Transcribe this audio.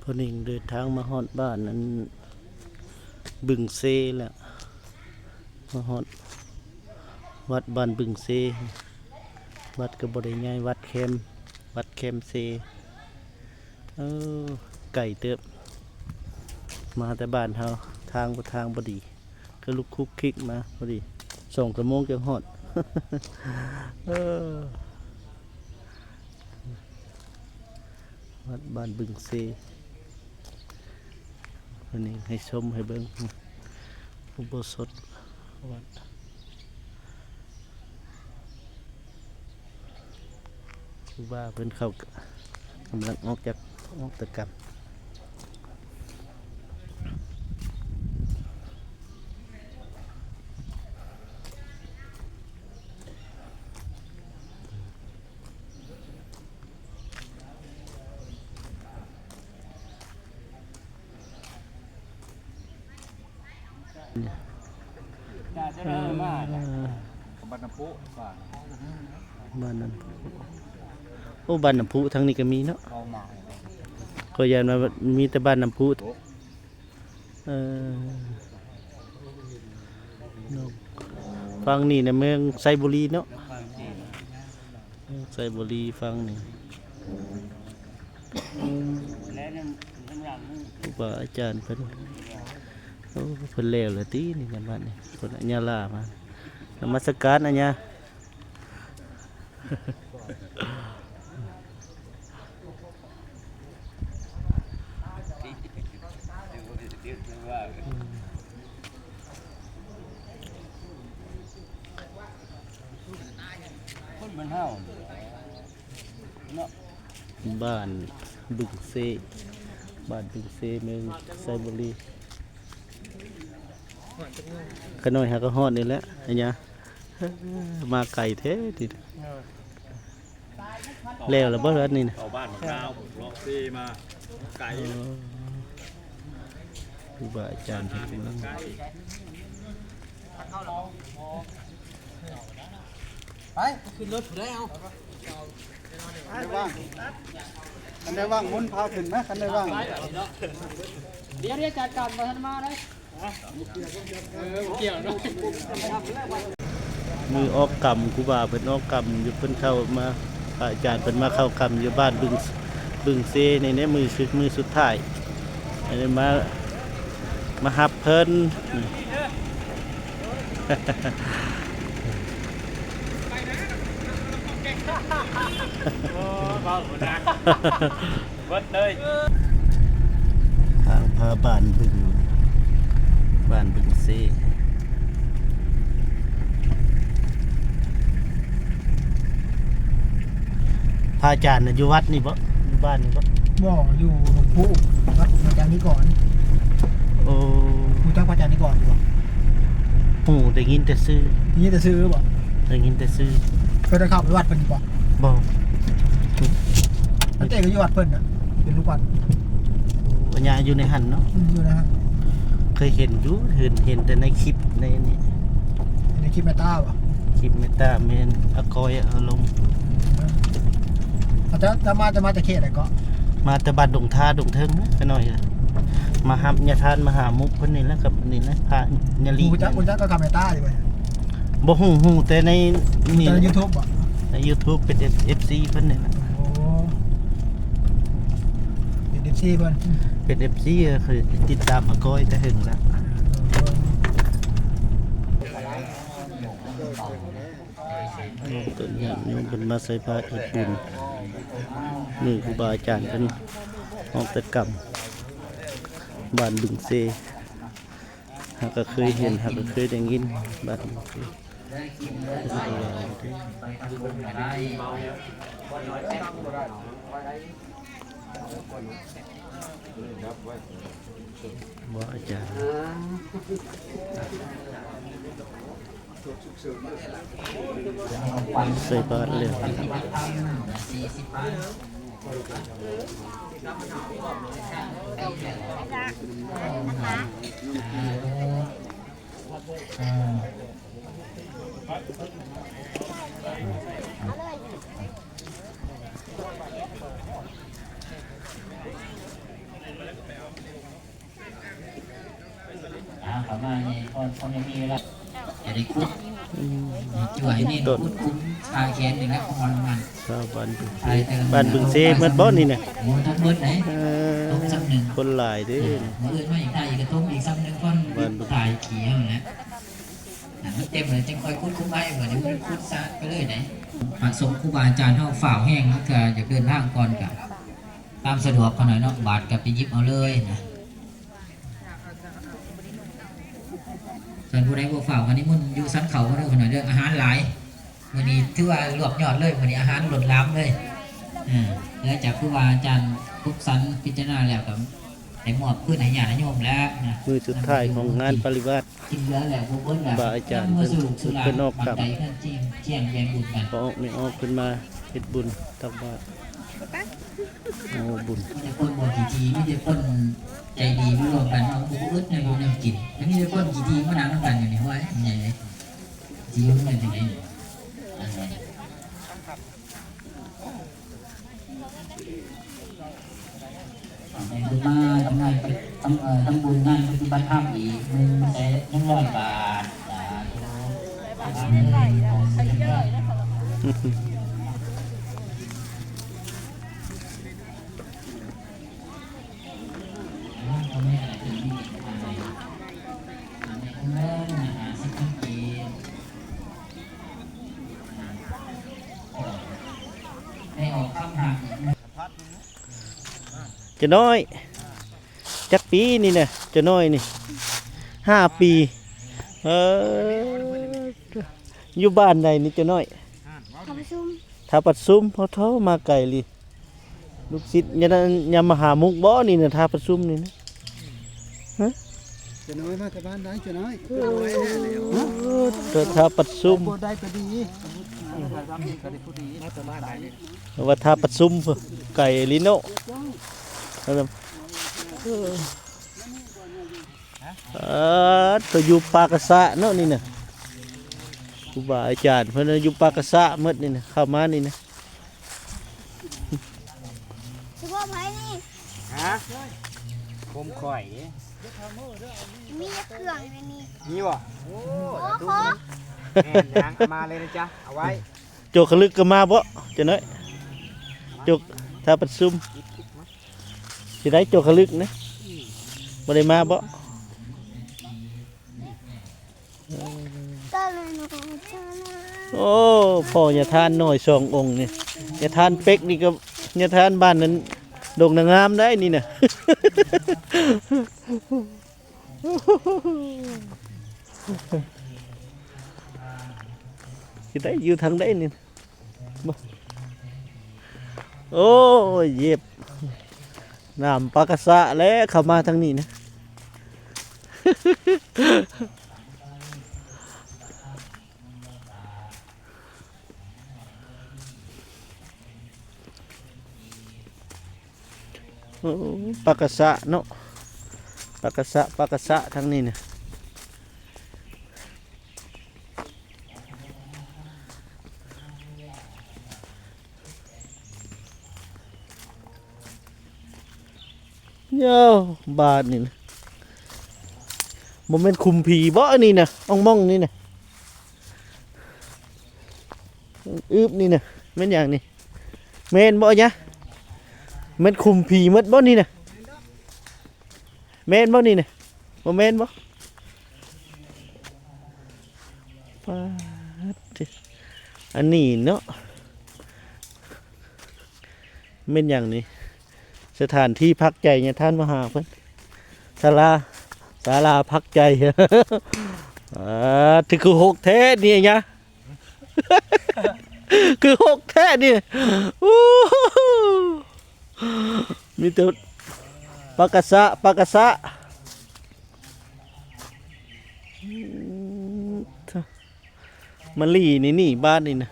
ພໍ່ນິງເດີນທາງມາຮອດບ້ານອັນບຶງເຊແລ້ວ, ມາຮອດວັດບ້ານບຶງເຊ. ວັດກໍບໍ່ໄດ້ໃຫຍ່, ວັດແຄມ, ວັດແຄມເຊ. ເອີ ໄກເຕີບ, ມາແຕ່ບ້ານເຮົາ ທາງບໍ່ ທາງບໍ່ດີ. ກໍລຸກຄຸກຄິກມາພໍດີ ສອງຊົ່ວໂມງຈັ່ງຮອດ. ເອີ ວັດບ້ານບຶງເຊ. ອັນນີ້ໃຫ້ຊົມໃຫ້ເບິ່ງອຸໂບສົດວັດ. ຄູບາເພິ່ນເຂົ້າ ກຳລັງອອກຈາກ ອອກຕະກຳ. ເອີ ບ້ານນ້ຳພຸ ບ້ານນ້ຳພຸ. ໂອ້ ບ້ານນ້ຳພຸທາງນີ້ກໍມີເນາະ. ເວົ້າມາ ຂ້ອຍຢ້ານວ່າມີແຕ່ບ້ານນ້ຳພຸ. ເອີ ຝັ່ງນີ້ນະເມືອງໄຊບູລີເນາະ. ເມືອງໄຊບູລີຝັ່ງນີ້. ຄູບາອາຈານເພິ່ນ ໂອ້ ເພິ່ນແລ້ວລະຕິນີ້ນະ ບັດນີ້ເພິ່ນອາຍາລາມານະມັດສະການອາຍາ. ຄົນບ້ານເຮົາເນາະ. ບ້ານບຶງເຊ, ບ້ານບຶງເຊ ເມືອງໄຊບູລີ. ຂະນ້ອຍຫາກໍຮອດນີ້ແຫຼະ ອາຍາ. ເອີ ມາໄກແທ້ຕິ. ແລ້ວລະບໍ່ເຮືອນນີ້ນະ? ເຂົ້າບ້ານບັກນາວ ເລາະເຊມາໄກ. ເອີ ຄູບາອາຈານເພິ່ນກຳລັງ ໄປ ຂຶ້ນລົດຜູ້ໃດເອົາ. ຄັນໄດ້ວ່າງ ຄັນໄດ້ວ່າງມົນພາຂຶ້ນນະ ຄັນໄດ້ວ່າງ. ດຽວ ດຽວຈັດການບໍ່ທັນມາເດ້. ເອີ ບໍ່ກ່ຽວເນາະ. ມື້ອອກກຳ ຄູບາເພິ່ນອອກກຳຢູ່ ເພິ່ນເຂົ້າມາ ພະອາຈານເພິ່ນມາເຂົ້າກຳຢູ່ບ້ານບຶງ ບຶງເຊນີ້ເດ້ ມື້ສຸດ ມື້ສຸດທ້າຍ. ອັນນີ້ມາ ມາຮັບເພິ່ນ. ໂອ້ ເວົ້ານະ ເບິດເລີຍ. ທາງພາບ້ານບຶງ ບ້ານບຶງເຊ. ພະອາຈານນະຢູ່ວັດນີ້ບໍ່? ຢູ່ບ້ານນີ້ບໍ່? ບໍ່ ຢູ່ຫຼວງພູ ວັດພະອາຈານນິກອນ. ໂອ້ ຮູ້ຈັກພະອາຈານນິກອນຢູ່ບໍ່? ຮູ້ ໄດ້ຍິນແຕ່ຊື່. ໄດ້ຍິນແຕ່ຊື່ບໍ່? ໄດ້ຍິນແຕ່ຊື່. ເຄີຍໄດ້ເຂົ້າໄປວັດເພິ່ນຢູ່ບໍ່? ບໍ່. ອາເຕ້ກໍຢູ່ວັດເພິ່ນນະ ເປັນລູກວັດ. ໂອ້ ຍາຢູ່ໃນຫັ້ນເນາະ? ອືມ ຢູ່ໃນຫັ້ນ. ເຄີຍເຫັນຢູ່ ເຫັນ ເຫັນແຕ່ໃນຄລິບໃນນີ້. ໃນຄລິບແມ່ຕາບໍ່? ຄລິບແມ່ຕາ ແມ່ນ ອາກ້ອຍເອົາລົງ. ອືມ ອາຈານ ຈະມາ ຈະມາຈາກເຂດໃດເກາະ? ມາແຕ່ບ້ານດົງທາ ດົງເທິງນະ ຂະນ້ອຍ. ມາຮັບຍາທ່ານມະຫາມຸກເພິ່ນນີ້ແຫຼະ ກັບນີ້ແຫຼະ ພະຍາລີ. ຮູ້ຈັກ ຮູ້ຈັກກັບແມ່ຕາຢູ່ບໍ່? ບໍ່ຮູ້ ຮູ້ແຕ່ໃນນີ້ ໃນຢູທູບບໍ່? ໃນຢູທູບ ເປັນເອັຟ ເອັຟຊີເພິ່ນນີ້ແຫຼະ. ໂອ້ ເປັນເອັຟຊີເພິ່ນ. ເປັນເອັຟຊີ ເຄີຍຕິດຕາມອາກ້ອຍແຕ່ເຫິງແລ້ວ. ເອີ ເອີ ເອີ ຍາດໂຍມເພິ່ນມາໃສ່ບາດເຮັດບຸນ ມື້ຄູບາອາຈານເພິ່ນອອກຕະກຳ ບ້ານບຶງເຊ. ຫາກະເຄີຍເຫັນ ຫາກະເຄີຍໄດ້ຍິນ ບ້ານບຶງເຊ. ບໍ່ ອາຈານ ໃສ່ບາດແລ້ວ. ເ ມາໃຫຍ່ກ່ອນ ພໍຍັງມີເວລາ ຈະໄດ້ຂຸດ ອືມ ຊ່ວຍເນັ້ນຂຸດຂຸມຄາແຂນນີ້ແຫຼະ ຂອງເຮົານຳມັນ ຊາວບ້ານບຶງເຊ ບ້ານບຶງເຊໝົດບໍ່ນີ້ນະ? ໂອ້ ທັງໝົດເດ້ ເອີ ຕົກຊ້ຳໜຶ່ງ ຄົນຫຼາຍເດ້ ມື້ອື່ນມາອີກ ຖ້າອີກກະຕົກອີກຊ້ຳໜຶ່ງ ຄົນຖ່າຍຂີ້ເຮົາແຫຼະ ນັ້ນມັນເຕັມແລ້ວ ຈຶ່ງຄ່ອຍຂຸດຂຸມໃໝ່ ບາດນີ້ຂຸດສະໄປເລີຍເດ້. ພະສົງຄູບາອາຈານເຮົາຟ້າວແຮງ ເຮົາກະຢາກເດີນທາງກ່ອນ ກະຕາມສະດວກເຂົາໜ້ອຍເນາະ ບາດກະໄປຫຍິບເອົາເລີຍນະ. ສ່ວນຜູ້ໃດບໍ່ຟ້າວ ກະນິມົນຢູ່ສັນເຂົ້າເດີ ເຂົາໜ້ອຍເດີ ອາຫານຫຼາຍ ມື້ນີ້ຖືວ່າລວບຍອດເລີຍ ມື້ນີ້ອາຫານລົ້ນຫຼາມເລີຍ. ເອີ ຫຼັງຈາກຄູບາອາຈານປົກສັນພິຈາລະນາແລ້ວ ກະໄດ້ມອບຄືນໃຫ້ຍາດໃຫ້ໂຍມແລ້ວນະ ມື້ສຸດທ້າຍຂອງງານປະລິວາດ ກິນເຫຼືອແລ້ວບໍ່ເບິດແລ້ວ ຄູບາອາຈານເພິ່ນ ເພິ່ນອອກກຳ ພໍ່ອອກແມ່ອອກເພິ່ນມາເຮັດບຸນຕັກບາດ ໂອ້ ບຸນ ມີແຕ່ຄົນບໍ່ຂີ້ຖີ່ ມີແຕ່ຄົນໃຈດີມາລວມກັນ ເຮົາບໍ່ອຶດແນວຢູ່ແນວກິນ ແລ້ວມີແຕ່ຄົນຂີ້ຖີ່ມານັ່ງນຳກັນຢູ່ນີ້ ໂອ້ຍ ໃຫຍ່ເລີຍ ຊິຢູ່ນຳກັນຈັ່ງໃດນີ້ ອັນນັ້ນ ແມ່ນ ມາທຳງານ ເອີ ທຳບຸນງານປະຕິບັດທຳອີກ ໜຶ່ງແສນໜຶ່ງຮ້ອຍບາດ ສາທຸ ເຈົ້ານ້ອຍ ຈັກປີນີ້ນະ ເຈົ້ານ້ອຍນີ້? ຫ້າປີ. ເອີ ຢູ່ບ້ານໃດນີ້ເຈົ້ານ້ອຍ? ທ່າປະຊຸມ. ທ່າປະຊຸມ. ໂອ້ໂທ້ ມາໄກອີ່ຫຼີ. ລູກສິດຍາ ຍາມະຫາມຸກບໍ່ນີ້ນະ ທ່າປະຊຸມນີ້ນະ? ຮະ? ເຈົ້ານ້ອຍມາແຕ່ບ້ານໃດເຈົ້ານ້ອຍ? ໂອ້ ທ່າປະຊຸມ. ບໍ່ໄດ້ໄປດີ ມາແຕ່ບ້ານໃດ? ວ່າທ່າປະຊຸມ ໄກອີ່ຫຼີເນາະ. ເອີ ໂຕຢູ່ປາກກະສະເນາະນີ້ນະ ຄູບາອາຈານເພິ່ນຢູ່ປາກກະສະໝົດນີ້ນະ ເຂົ້າມານີ້ນະ. ສະໂພກໃຜນີ້? ຮະ? ຜົມຂ້ອຍເດ້. ມີຈັກເຄື່ອງໃນນີ້? ມີບໍ່? ໂອ້ ຂໍ. ແມ່ນຫຍັງ ເອົາມາເລີຍນະຈ໊ະ ເອົາໄວ້. ໂຈກຂະລຶກກະມາບໍ່? ເຈົ້ານ້ອຍ ໂຈກ ຖ້າປະຊຸມ. ຊິໄດ້ໂຈກຂະລຶກນະ ບໍ່ໄດ້ມາບໍ່? ໂອ້ ພໍ່ຍາທ່ານນ້ອຍສອງອົງນີ້ ຍາທ່ານເປັກນີ້ກະຍາທ່ານບ້ານນັ້ນ ດົງນາງາມໄດ໋ນີ້ນະ. ຊິໄດ້ຢູ່ທາງໃດນີ້? ໂອ້ຍ ເຢັບ ນ້ຳປາກກະສະແລ້ວ ເຂົ້າມາທາງນີ້ນະ. ໂອ້ ປາກກະສະເນາະ ປາກກະສະ ປາກກະສະທາງນີ້ນະ. ໂຍ ບາດນີ້ນະ ບໍ່ແມ່ນຂຸມຜີບໍ່ອັນນີ້ນະ? ອອງມອງນີ້ນະ ອຶບນີ້ນະ ແມ່ນຫຍັງນີ້? ແມ່ນບໍ່ຍະ? ແມ່ນຂຸມຜີໝົດບໍ່ນີ້ນະ? ແມ່ນບໍ່ນີ້ນະ? ບໍ່ແມ່ນບໍ່? ປາດ ອັນນີ້ເນາະ ແມ່ນຫຍັງນີ້? ສະຖານທີ່ພັກໃຈຍາທ່ານມະຫາເພິ່ນ ສາລາ ສາລາພັກໃຈ. ອາ ຄື ຄືຮົກແທ້ນີ້ຍະ ຄືຮົກແທ້ນີ້. ໂອ້ ມີແຕ່ປາກກະສະ ປາກກະສະ. ມາຫຼີ່ໃນນີ້ ບ້ານນີ້ນະ